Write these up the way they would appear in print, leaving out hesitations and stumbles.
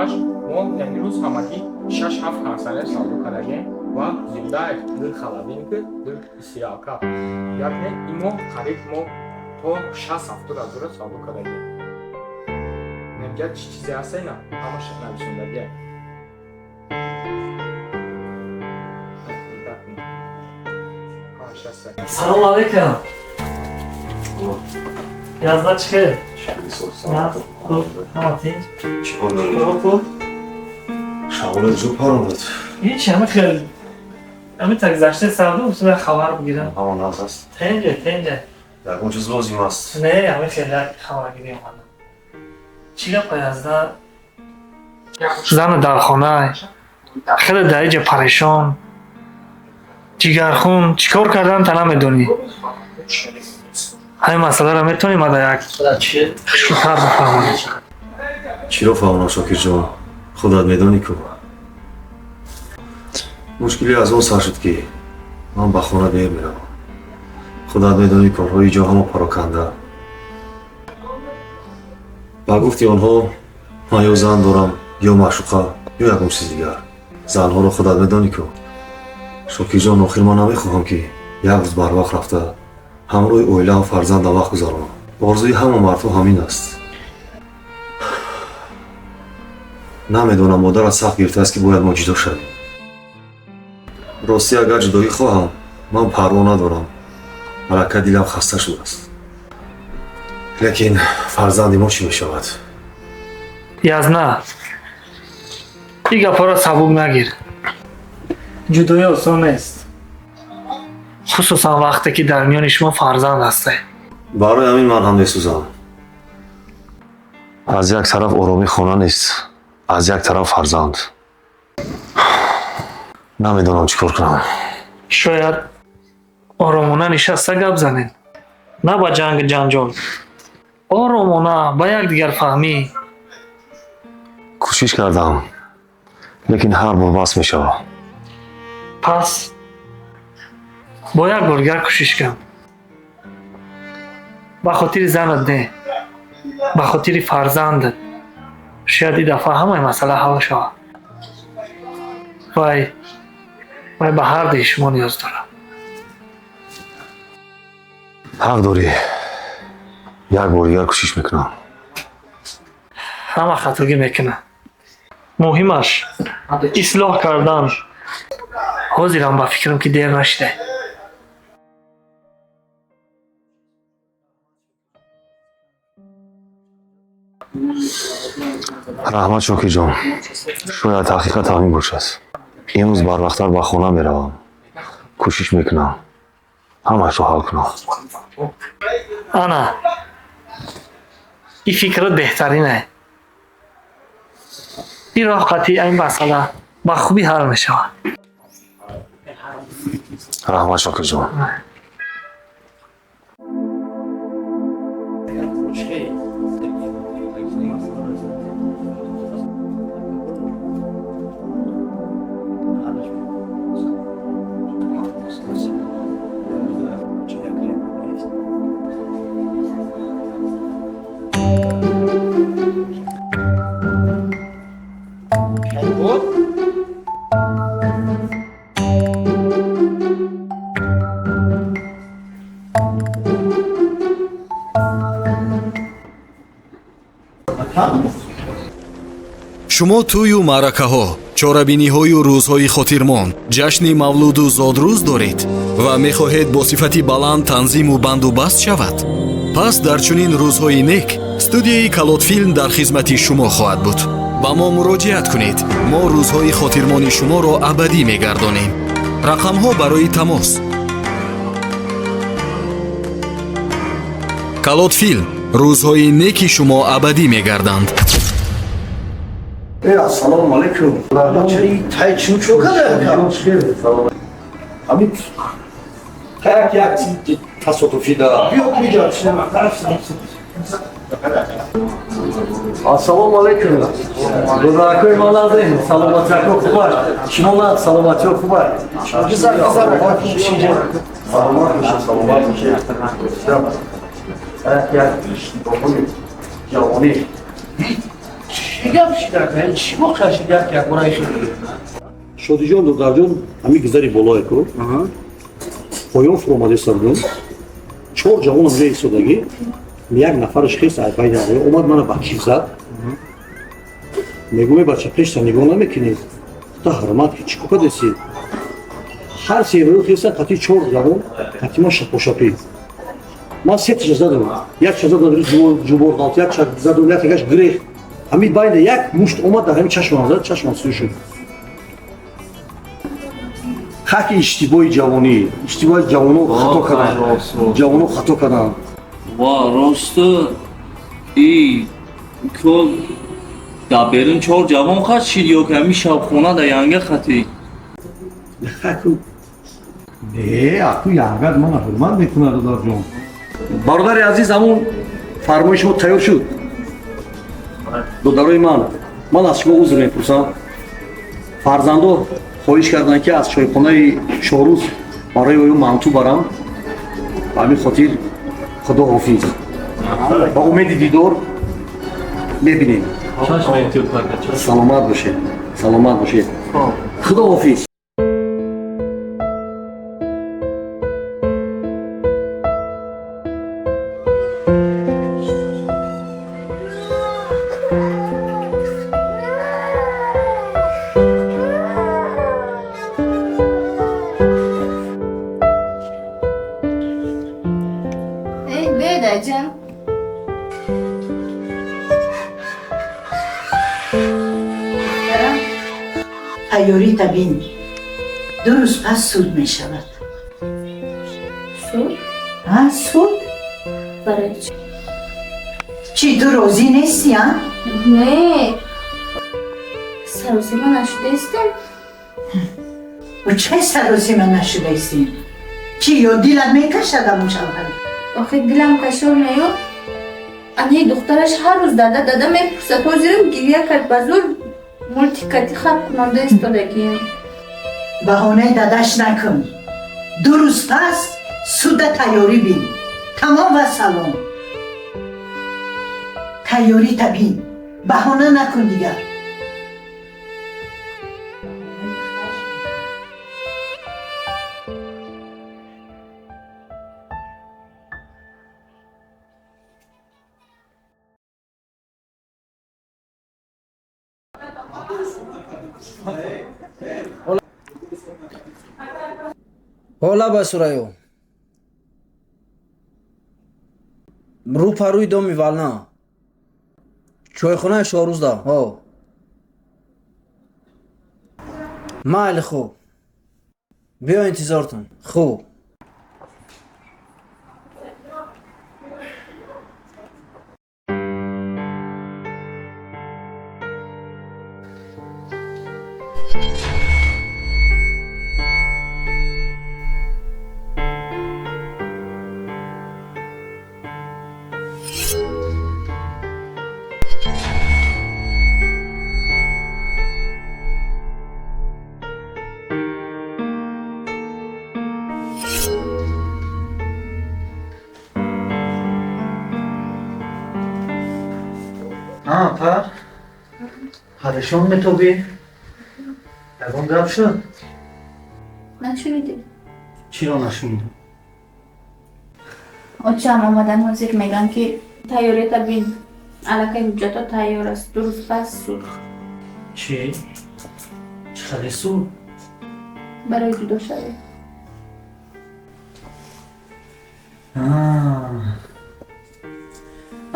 ҳашт мо яъне рӯз ҳамагӣ шаш ҳафт кондитсионер савдо кардагем ва зиёда ду холодильник, ду стиралка. Як не, ин моҳ қариб мо то 60-70 ҳазора савдо кардагем. Инҷа чӣ чизе ҳаста, ина ҳамаш нависондагия. Ҳамаш ҳаста. Салом алейкум. Язда, чӣ хел? Хуб, ҳама тинҷ? Чикор дорӣ? Хуб. Шағоле зуд паромад. Ҳеч, ҳама хел. Ҳами так гузашта савдо усула хабар бигирам. Ҳама нағз аст? Тинҷе, тинҷе. Ягон чиз лозим аст? Не, ҳами хел як хабаргирӣ омадам. Чӣ гапа, Язда? Зана дар хона, хеле дар иҷа парешон. Ҷигархун, чӣ кор кардан та намедонӣ. Ҳамин масъаларо метавонӣ мада як хушкитар бифаҳмонӣ? Чиро фаҳмонам, Шокирҷон? Худат медонӣ ку. Мушкилӣ аз он сар шуд, ки ман ба хона дер меравам. Худат медонӣ, корҳои ҷо ҳама пароканда. Ба гуфти онҳо, ман ё зан дорам, ё маъшуқа, ё ягон чизи дигар. Занҳоро худат медонӣ ку. Шокирҷон, охир ман намехоҳам, ки як рӯз барвақт рафта ҳамроҳи оилаам, фарзандам вақт гузаронам. Орзуи ҳама мардҳо ҳамин аст. Намедонам, модарат сахт гирифтааст, ки бояд мо ҷудо шавем. Ростӣ, агар ҷудоӣ хоҳам, ман парво надорам. Аллакай дилам хаста шудааст. Лекин фарзанди мо чӣ мешавад? Язна, ин гапҳоро сабук нагир. Ҷудоӣ осон нест, хусусан вақте ки дар миёни шумо фарзанд ҳастед. Барои ҳамин ман ҳам месӯзам. Аз як тараф оромӣ хона нест, аз як тараф фарзанд. Намедонам, чӣ кор кунам. Шояд оромона нишаста гап занед, на ба ҷангу ҷанҷол, оромона, ба якдигар фаҳмӣ. Кӯшиш кардам, лекин ҳар бор бас мешавад. Пас бо як бор дигар кӯшиш кун. Ба хотири занат не, ба хотири фарзандат. Шояд ин дафъа ҳамаи масъала ҳал шавад. Вай ба ҳар дуи шумо ниёз дорад. Ҳақ дорӣ, як бор дигар кӯшиш мекунам. Ҳама хатогӣ мекунад, муҳимаш ислоҳ кардан. Ҳозирам ба фикрам, ки дер нашида. Раҳмат, Шокирҷон. Шояд ҳақиқат ҳамин бошад. Имрӯз барвақттар ба хона меравам, кӯшиш мекунам, ҳамаашро ҳал кунам. Ана, ин фикрат беҳтаринае. Ин роҳ қатъи ин масъала ба хубӣ ҳал мешавад. Раҳмат, Шокирҷон. Шумо тӯю маъракаҳо, чорабиниҳою рӯзҳои хотирмон, ҷашни мавлуду зодрӯз доред ва мехоҳед бо сифати баланд танзиму банду баст шавад? Пас дар чунин рӯзҳои нек студияи Калотфилм дар хизмати шумо хоҳад буд. Ба мо муроҷиат кунед, мо рӯзҳои хотирмони шуморо абадӣ мегардонем. Рақамҳо барои тамос. Калотфилм, рӯзҳои неки шумо абадӣ мегарданд. Э, ассалому алайкум. Тай чӣ чӯ када? Ҳамин так як тасодуфӣ да. Биё, биё. Ассалому алайкум. Додаракои ман назрин, саломатиако хуб аст. Шумо на, саломатиҳо хуб аст. Саломат бошед, саломат бошед. Так як ҷавонӣ. Чӣ гап шида? Чӣ воқеа шида ки якбора хеле? Шодиҷон, додарҷон, ҳамин гузари болое ку поён фуромадеста будем, чор ҷавонам ҷо истодагӣ, як нафараш хес айбайда омад, мана ба киф зад. Мегӯ, бача, пешта нигоҳ намекунӣ, та ҳурмат ки чӣ кор кардеси? Ҳар северо хеса қати чор ҷавон қати ман шапошапӣ. Ман сеташа задам, якша задам, ҷубор ғалт, якша задам, якагаш гирех. Ҳамин байда як мушт омад, дар ҳамин чашмам зад, чашмам сӯ шуд. Хаки иштибоҳи ҷавонӣ, иштибоҳи ҷавоно, хато карданд, ҷавоно хато карданд. Ва росту и ко дар берун чор ҷавон хат шид ё ки ҳамин шабхона дар янга хати? Хаку не, аку янгат мана ҳурмат мекунад. Додарҷон, бародари азиз, ҳамун фармоиши мо тайёр шуд. Додарои ман, ман аз шумо узр мепурсам. Фарзандо хоҳиш карданд, ки аз чойхонаи Шоҳрӯз барои ӯ манту барам. Ба ҳамин хотир худо ҳофиз, ба умеди дидор, мебинем. Саломат бошед, саломат бошед, худо ҳофиз. Эй, бедаҷан. Духтарам, Тайёрита бин, 2 рӯз пас суд мешавад. Суд? А, суд. Барои чӣ? Чӣ, ту розӣ нестӣ, а? Не. Саросима нашудаистем. Ӯ чай саросима нашудаистем? Чӣ, ё дилат мекашад аму шавҳар? Охи дилам кашол меё. Анаи духтараш ҳар рӯз дада, дада мепурсад. Ҳозирам гиря кард, ба зӯр мултикати хаб кунонда истодагием. Баҳонаи дадаш накун. 2 рӯз пас суда тайёрӣ бин, тамом ва салом. Тайёрита бин, баҳона накун дигар. Ҳола ба Сурайё, рӯ парӯи доми вална, чойхонаи Шоҳрӯзда. Ҳо, майли, хуб, биё, интизортон. Хуб. Апа, парешон метобӣ? Ягон гап шуд? Нашунидӣ? Чиро нашунидам? Очаам омадан, ҳозир мегӯянд, ки тайёрията бин. Аллакай ҳуҷҷатҳо тайёр аст. 2 рӯз пас суд. Чӣ? Чӣ хеле суд? Барои ҷудошавӣ.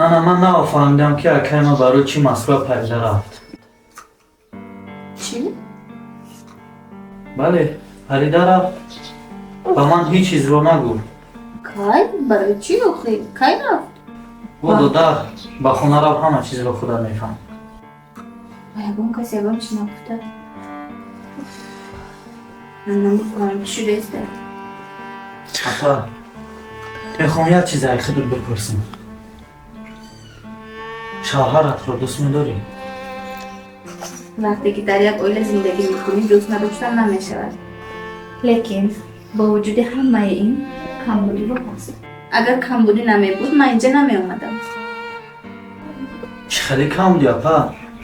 Ана ман нафаҳмидам, ки акай ман барои чӣ Москва парида рафт. Чӣ? Бале, парида рафт, ба ман ҳеҷ чизро нагуфт. Кай? Барои чӣ охи? Кай рафт? О, додар, ба хона рафт, ҳама чизро худат мефаҳмӣ. Ба ягон кас ягон чиз нагуфта? Ман намефаҳмам, чӣ шудаиста. Апа, мехоҳам як чизе аз худат бипурсам. Шавҳаратро дӯст медорӣ? Вақте ки дар як оила зиндагӣ мекунӣ, дӯст надоштан намешавад. Лекин бо вуҷуди ҳамаи ин камбудиҳо ҳаст. Агар камбудӣ намебуд, ман инҷа намеомадам. Чӣ хеле камбудӣ, апа?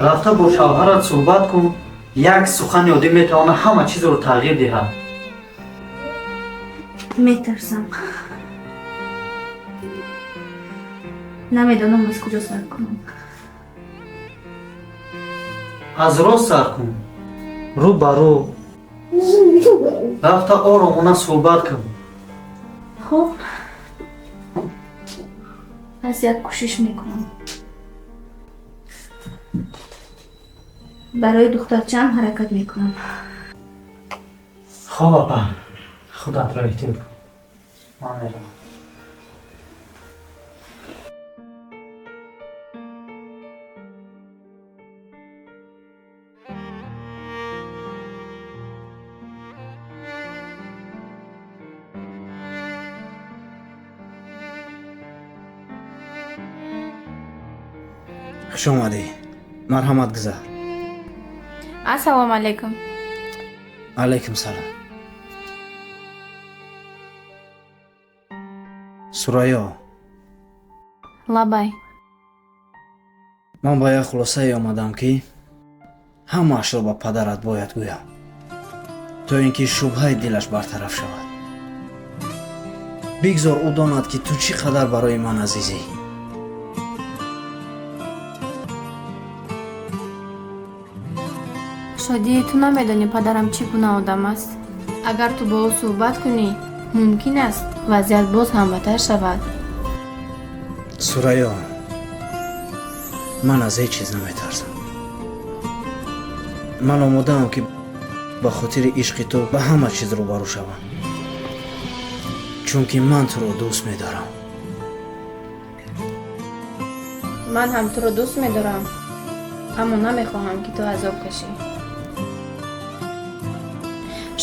Рафта бо шавҳарат суҳбат кун. Як сухани оддӣ метавонад ҳама чизро тағйир диҳад. Метарсам. Намедонам, аз куҷо сар кунам. Аз рост сар кун, рӯ ба рӯ рафта оромона суҳбат кун. Хуб, пас як кӯшиш мекунам. Барои духтарчаам ҳаракат мекунам. Хоб, апа, худатро эҳтиёт кун, ман меравам. Хуш омадӣ, марҳамат, гузар. Ассалому алайкум. Алайкум салом. Сурайё. Лабай. Ман ба як хулосае омадам, ки ҳамаашро ба падарат бояд гӯям, то ин ки шубҳаи дилаш бартараф шавад. Бигзор ӯ донад, ки ту чӣ қадар барои ман азизӣ. Шодӣ, ту намедонӣ, падарам чӣ гуна одам аст. Агар ту бо ӯ суҳбат кунӣ, мумкин аст, вазъият боз ҳам бадтар шавад. Сурайё, ман аз ҳеҷ чиз наметарсам. Ман омодаам, ки ба хотири ишқи ту ба ҳама чиз рӯбарӯ шавам, чунки ман туро дӯст медорам. Ман ҳам туро дӯст медорам, аммо намехоҳам, ки ту азоб кашӣ.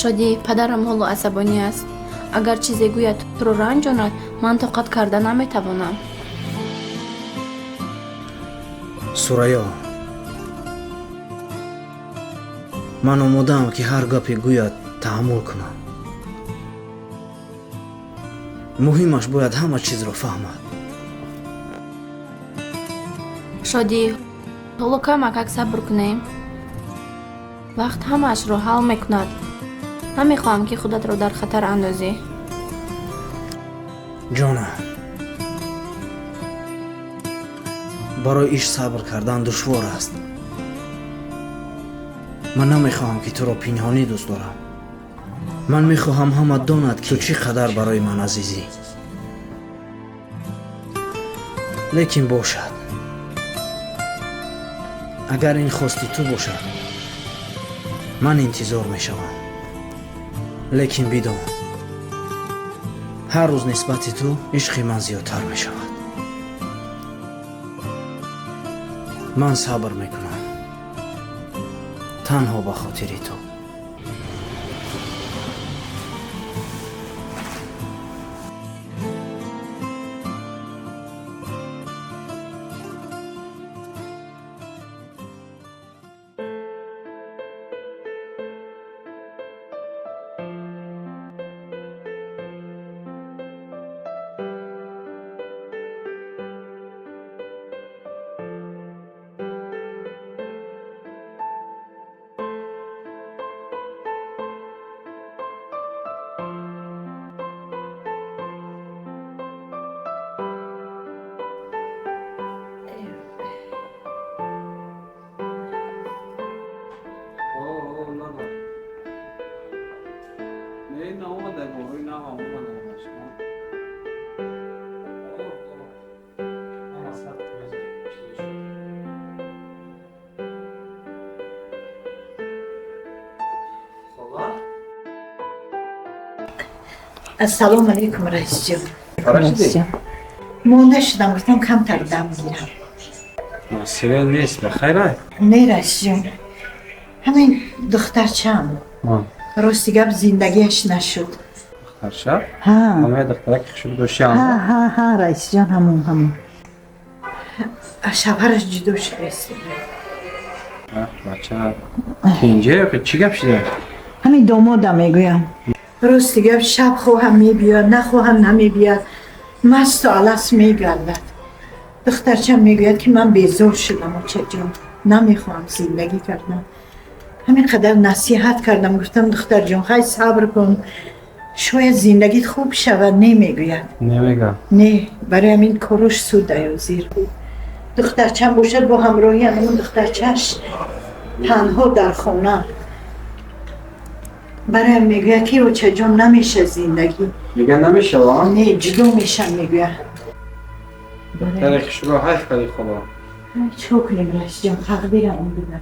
Шодӣ, падарам ҳоло асабонӣ аст. Агар чизе гӯяд, туро ранҷонад, ман тоқат карда наметавонам. Сурайё, ман омодаам, ки ҳар гапе гӯяд, таҳаммул кунам. Муҳимаш, бояд ҳама чизро фаҳмад. Шодӣ, ҳоло камакак сабр кунем. Вақт ҳамаашро ҳал мекунад. Намехоҳам, ки худатро дар хатар андозӣ. Ҷона, барои ишқ сабр кардан душвор аст. Ман намехоҳам, ки туро пинҳонӣ дӯст дорам. Ман мехоҳам, ҳама донад, ки ту чӣ қадар барои ман азизӣ. Лекин бошад, агар ин хости ту бошад, ман интизор мешавам. Лекин бидон, ҳар рӯз нисбати ту ишқи ман зиёдтар мешавад. Ман сабр мекунам танҳо ба хотири ту. Ассалому алайкум, раисҷон. Монда шудам, гуфтам, камтар дам гирам. Севел нест, бахайр? Не, раисҷон, ҳамин духтарчаам, рости гап, зиндагиаш нашуд. Духтарча? Ҳамаи духтараки хушрӯ дошти? Ҳа, раисҷон, ҳамон, ҳамон. Шавҳараш ҷудо шудааст. Бача кенҷа чӣ гап шуда? Ҳамин домодам мегӯям. Рости гап, шаб хоҳам мебиёд, нахоҳам намебиёд, масту алас мегардад. Духтарчам мегӯяд, ки ман безор шудам, очаҷон, намехоҳам зиндагӣ кардан. Ҳамин қадар насиҳат кардам, гуфтам, духтарҷон, хай, сабр кун, шояд зиндагит хуб шавад. Не, мегӯяд. Намегӯяд. Не, барои ҳамин корош суд аёзир. Духтарчам бошад, бо ҳамроҳи ҳамон духтарчаш танҳо дар хона. Бароям мегӯяд, ки очаҷон, намеша зиндагӣ. Мегӯяд, намешава? Не, ҷудо мешам, мегӯяд. Яъне хушро ҳайф кардӣ, хола. Чикор кунем, раисҷон, тақдирам он буда.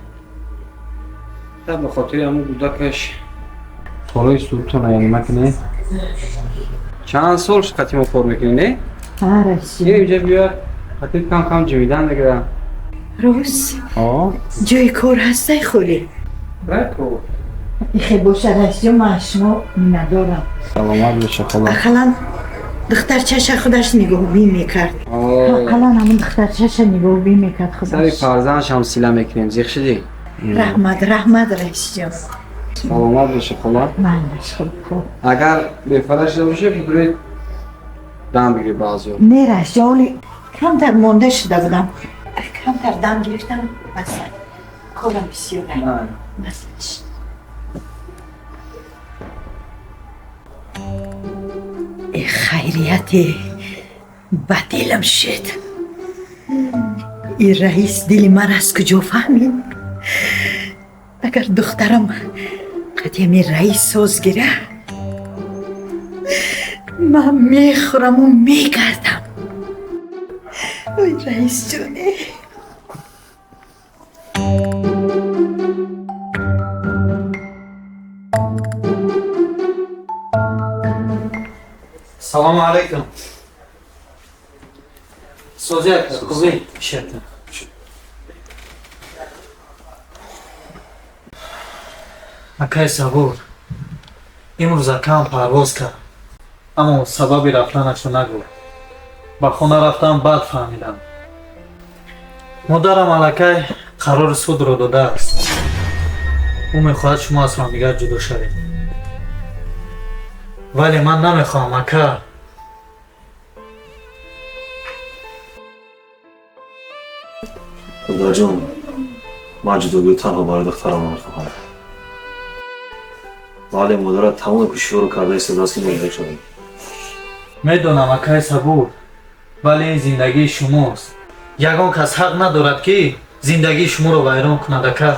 Та ба хотири ҳамун кӯдакаш корҳои судтона яъне макунед. Чанд сол шуд, қати мо кор мекунӣ, не? Ҳа, раисҷон. Инҷа биё, қати кам кам ҷӯидан мегирам. Рост, ҷои кор ҳастай холӣ? Райко. Ихе боша, раисҷон, ман аз шумо миннатдорам. Саломат боша, хола. Ақаллан духтарчаша худаш нигоҳубин мекард. Ақаллан ҳамон духтарчаша нигоҳубин мекард Сари худаш. фарзандшам сила мекунем, зиқ шудӣ? Раҳмат, раҳмат, раисҷон. Саломат боша, хола. Майлаш, хуб, хуб. Агар бефара шуда боша, бибиред, дам бигирӣ баъзеҳо. Не, раисҷон, оли камтар монда шуда будам, камтар дам гирифтам, бас, корам бисёр. Бас. Э, хайрияте ба дилам шуд. Ин раис дили ман аз куҷо фаҳмид? Агар духтарам қати ҳамин раис соз гира, ман мехӯраму мегардам. Ой, раисҷоне. Салому алайкум. Созӣ, ака, хубӣ? Ишата. Акаи Сабур, имрӯз акаам парвоз кард, аммо сабаби рафтанашро нагуфт. Ба хона рафтам, баъд фаҳмидам. Модарам аллакай қарори судро додааст. Ӯ мехоҳад шумо аз ҳамдигар ҷудо шавед. Вале ман намехоҳам, ака. Додарҷон, ман ҷудогиро танҳо барои духтарам намехоҳам. Вале модарат тамоми кӯшишҳоро карда истодааст, ки мо ҷудо шавем. Медонам, акаи Сабур, вале ин зиндагии шумост. Ягон кас ҳақ надорад, ки зиндагии шуморо вайрон кунад, ака.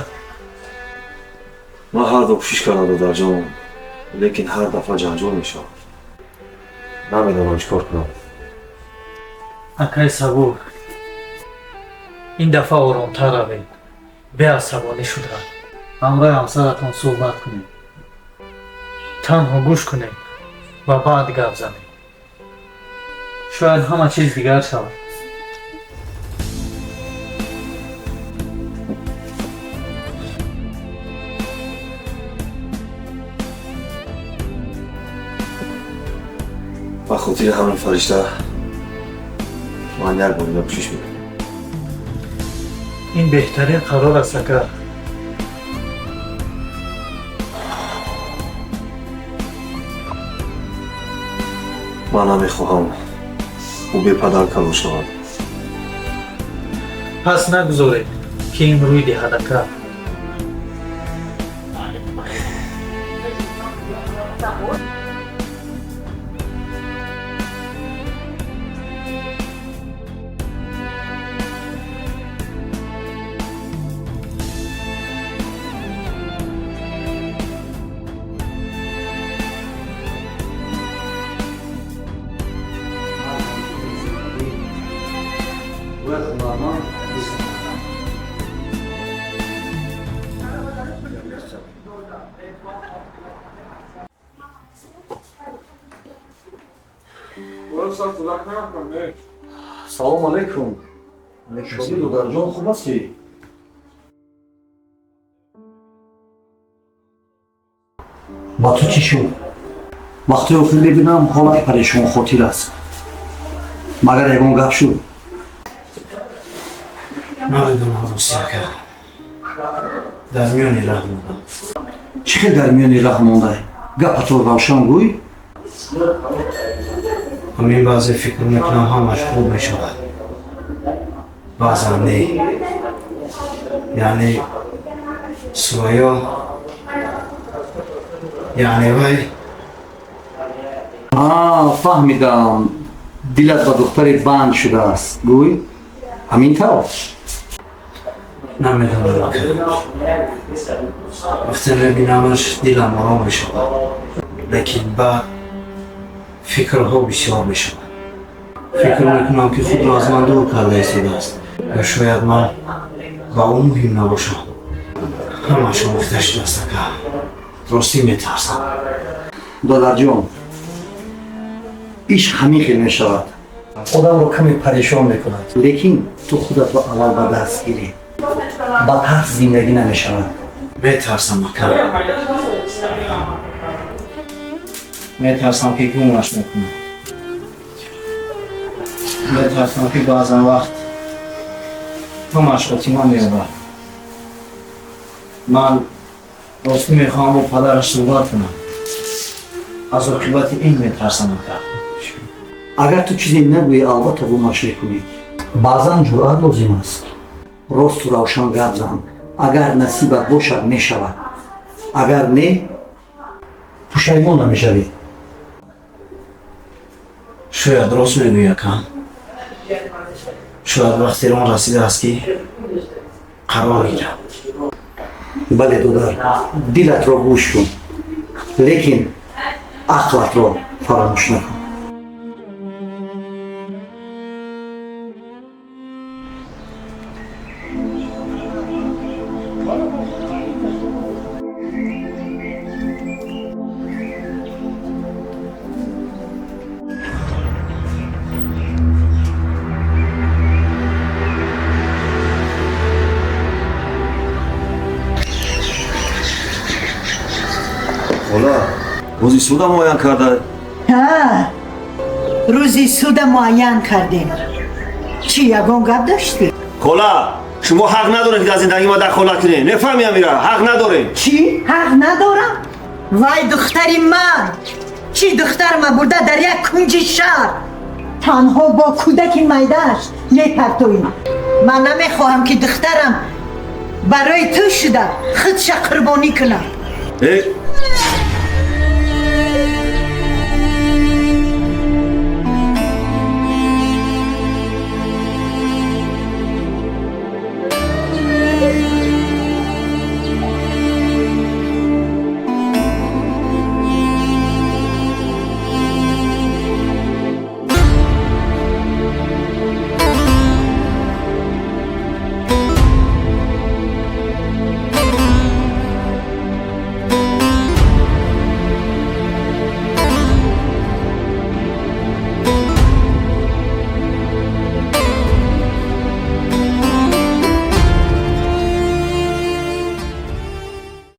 Ман ҳар дор кӯшиш кардам, додарҷон, лекин ҳар дафъа ҷанҷол мешавад. Намедонам, чӣ кор кунам. Акаи Сабур, ин дафъа оромтар равед, беасабонӣ шуда ҳамроҳи ҳамсаратон суҳбат кунед. Танҳо гӯш кунед ва баъд гап занед. Шояд ҳама чиз дигар шавад. Ба хотири ҳамин фаришта ман як бор дига кӯшиш мекунам. Ин беҳтарин қарор аст, ака. Ман намехоҳам ӯ бепадар калон шавад. Пас нагузоред, ки ин рӯй диҳад, ака. Бояд ҳунарманд бизанад. Салому алайкум, шоди. Додарҷон, хуб ҳастӣ? Ба ту чӣ шуд? Вақти охир мебинам, ҳолат парешонхотир аст. Магар ягон гап шуд? Намедонам, рости, ака, дар миёни раҳ мондам. Чӣ хел дар миёни раҳ мондай? Гапатро равшан гӯй. Ҳамин баъзе фикр мекунам, ҳамаш хуб мешавад. Баъзан не. Яъне Сурайё, яъне вай. Фаҳмидам, дилат ба духтаре банд шудааст, гӯй, ҳамин тавр? Намедонам, ака. Вақте мебинамаш, дилам ором мешавад, лекин баъд фикрҳо бисёр мешавад. Фикр мекунам, ки худро аз ман дур карда истодааст ё шояд ман ба ӯ муҳим набошам. Ҳамааш омӯхта шудааст, ака. Ростӣ, метарсам. Додарҷон, ишқ ҳамин хел мешавад, одамро каме парешон мекунад, лекин ту худатро аввал ба даст гирӣ. Ба тарс зиндагӣ намешавад. Метарсам, ака, метарсам, ки гумаш мекунам. Метарсам, ки баъзан вақт ҳамаш хотима меёбад. Ман ростӣ мехоҳам бо падараш суҳбат кунам. Аз оқибати ин метарсам, ака. Агар ту чизе нагӯӣ, албатта гумаш мекунӣ. Баъзан ҷуръат лозим аст. Росту равшан гап зан. Агар насибат бошад, мешавад, агар не, пушаймон намешавӣ. Шояд рост мегӯӣ, ака. Шояд вақти он расидааст, ки қарор гирам. Бале, додар, дилатро гӯш кун, лекин ақлатро фаромӯш накун. Хола, рӯзи суда муайян карда? Ҳа, рӯзи суда муайян кардем. Чӣ, ягон гап доштӣ? Хола, шумо ҳақ надоред, ки дар зиндагии ма дахолат кунед. Мефаҳми амира, ҳақ надоред. Чӣ, ҳақ надорам? Вай духтари ман! Чӣ, духтарма бурда дар як кунҷи шаҳр танҳо бо кӯдаки майдааш мепартоӣ? Ман намехоҳам, ки духтарам барои ту шуда худша қурбонӣ кунад. Э,